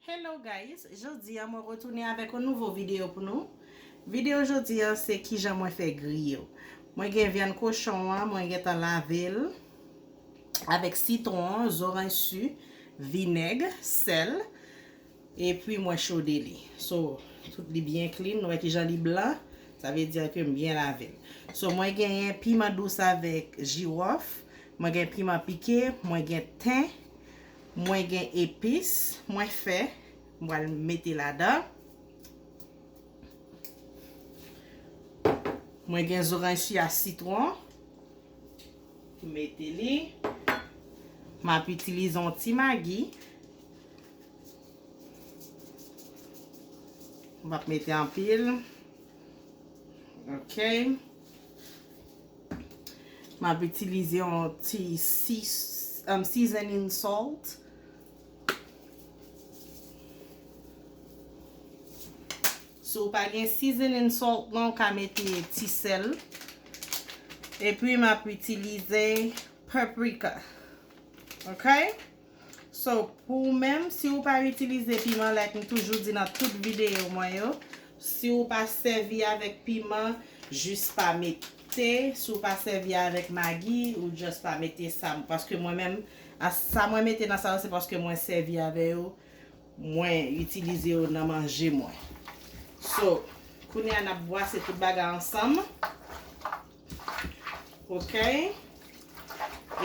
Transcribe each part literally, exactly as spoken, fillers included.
Hello guys, jodi a mwen retounen avèk yon nouvo videyo pou nou. Videyo jodi a se kijan mwen fè griyo. Mwen gen vyann kochon an, mwen gentan lave l avèk sitwon, zoranj si, vinèg, sèl, epi mwen chode li. So, tout li byen clean, nou wè kijan li blan, sa vle di ke m byen lave l. So, mwen genyen piman dous avèk jiwòf, mwen gen piman pike, mwen gen ten, mwen gen epis, mwen fè, mwen pral mete ladan. Mwen gen zoranj si a sitwon. Mete li. M ap itilize yon ti magi. M ap mete anpil. Ok. M ap itilize yon ti sis, um, seasoning salt. Si w pa gen seasoning salt non, w ka mete ti sèl. Epi m ap itilize paprika. Ok? So, pou ou menm, si ou pa itilize piman, like m toujou di nan tout videyo mwen yo, si ou pa sèvi avèk piman, jis pa mete. Si ou pa sèvi avèk magi, ou just pa mete sa. Paske mwen menm, a sa mwen mete nan sa yo, se paske mwen sèvi avè yo, mwen itilize yo nan manje mwen. So, kounye a n ap bwase tout bagay ansanm. Ok?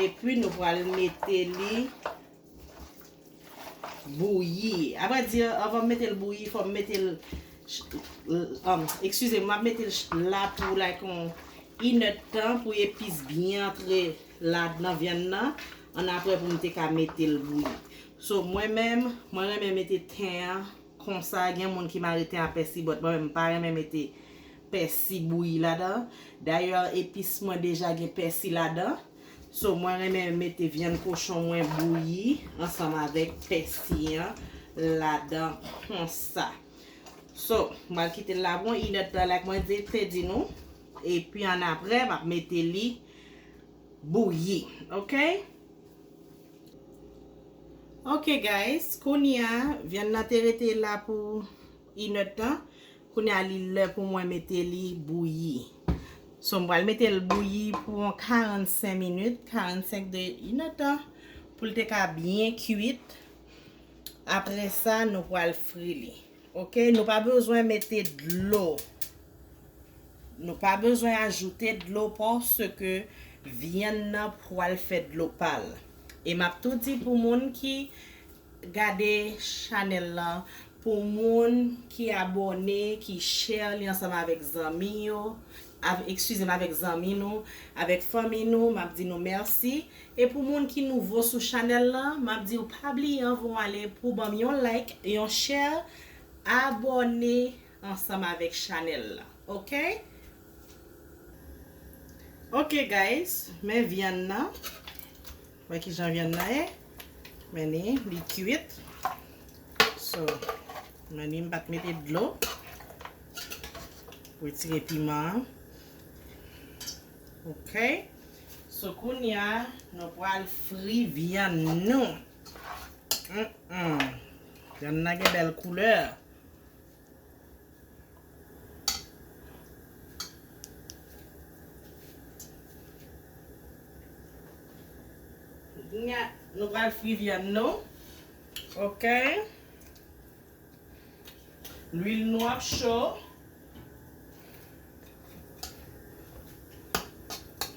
Epi nou pral mete li bouyi. Apre di, anvan m mete l bouyi, fò m mete l, um, eskize m, m ap mete l la pou, like, yon inèdtan pou epis byen antre ladan vyann nan. Annapre pou m te ka mete l bouyi. So, mwen menm, mwen renmen mete ten an konsa, gen moun ki mare ten a pèsi, but mwen menm, m pa renmen mete pèsi bouyi ladan. Dayè, epis mwen deja gen pèsi ladan. So, mwen renmen mete vyann kochon mwen bouyi ansanm avèk pèsi an ladan konsa. So, m pral kite l la pou yon inèdtan, like mwen di, te di nou. Epi annapre, m ap mete li bouyi. Ok? Ok, guys, kounye a, vyann nan te rete la pou inèdtan. Kounye a, li lè pou mwen mete li bouyi. So, m pral mete l bouyi pou yon karannsenk minit, karannsenk de inèdtan, pou l te ka byen kuit. Apre sa, nou pral fri li. Ok, nou pa bezwen mete dlo. Nou pa bezwen ajoute dlo paske vyann nan pral fè dlo pa l. E m ap tou di pou moun ki gade chanèl lan, pou moun ki abòne, ki share li ansanm avèk zanmi yo, av-, eskize m, avèk zanmi nou, avèk fanmi nou, m ap di nou mèsi. E pou moun ki nouvo sou chanèl lan, m ap di w pa bliye anvan w ale pou ban m yon like, yon share, abòne ansanm avèk chanèl la. Ok? Ok, guys, men vyann nan. Wè kijan vyann nan ye. Men li, li kuit. So, men li, m pa t mete dlo. Retire piman an. Ok. So, kounye a, nou pral fri vyann nou. Mm, mm. Vyann nan gen bèl koulè. Kounye a, nou pral fri vyann nou. Ok. Lwil nou ap cho.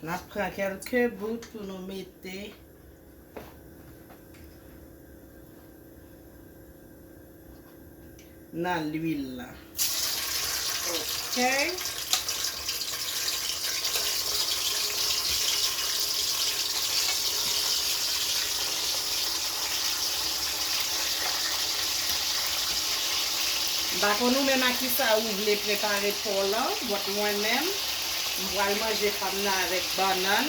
N ap pran kèlke bout pou nou mete nan lwil la. Ok. M pa konn ou menm ak kisa ou vle prepare pò lan, but mwen menm, m pral manje pa m nan avèk bannann.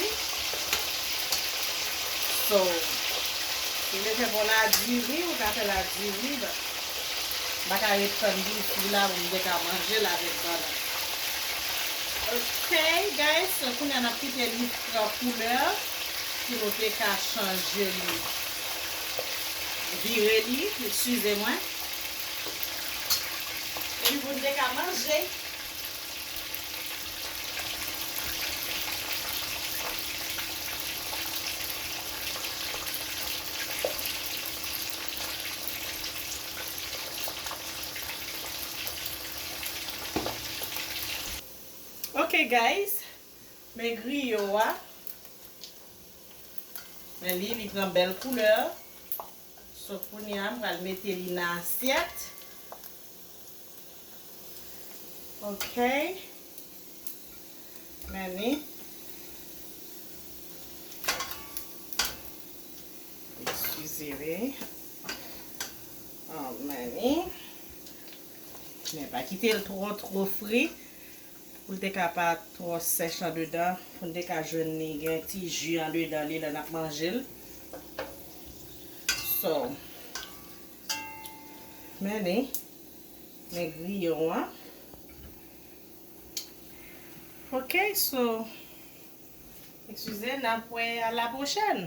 So, si w vle fè pò la diri, ou ka fè l a diri, but m pa ka ret tann li fri la pou m te ka manje l avèk bannann. Ok, guys, so kounye a n ap kite li pran koulè pou nou te ka chanje li. Vire li, eskize mwen. Epi pou n te ka manje. Ok, guys. Men griyo a. Men li, li pran bèl koulè. So, kounye a, m pral mete li nan asyèt. Ok. Men li. Eskize, wi. Oh, men li. Men pa kite l twò, twò fri. Pou l te ka pa twò sèch andedan, pou n te ka jwenn li gen ti ji andedan li lè n ap manje l. So, men li, men griyon an. Ok, so, eskize, n ap wè a la pwochèn.